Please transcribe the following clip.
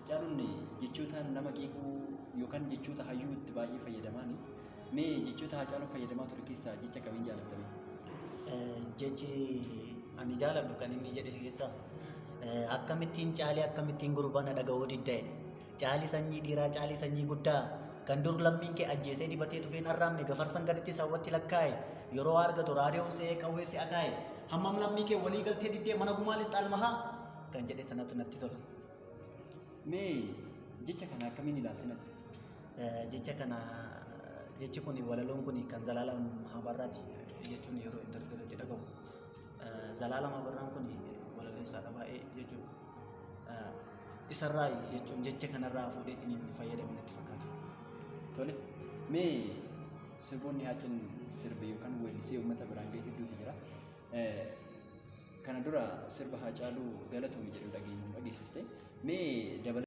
Hacaaluun jechoota nama qeequu yookaan jechoota hayyuu itti baay'ee fayyadamaani. Mee jechoota Hacaaluun fayyadamaa ture keessaa jecha kamiin jaallattame? Jechi ani jaaladhu kan inni jedhe keessaa akkamittiin caalii akkamittiin gurbaa na dhaga'uu didda jedhe. Caalii sanyii dhiiraa caalii sanyii guddaa kan dur lammiin kee ajjeesee dibatee tufeen arraabne gafarsan gaditti sawwatti lakkaa'e yeroo argatu raadiyoon se'ee qawwee si'a kaa'e hammam lammii kee walii galtee diddee mana gumaa lixxa almahaa kan jedhe tanatu natti tola. Mee jecha kana akkamiin ilaalte natti? Jecha kana jechi kun walaloon kun kan Zalaalam Abarraati jechuun yeroo interview irratti dhagahu. Zalaalam Abarraan kun walaleessaadha baay'ee jechuudha. Isarraa jechuun jecha kanarraa fuudheetiin inni fayyadame natti fakkaata. Tole. Mee sirboonni Haaceen sirbe yookaan weellisee uummata biraan ga'e hedduutu jira. Kana dura sirba Haacaaluu Galatoomi jedhu dhageessiste. Mee dabalatee.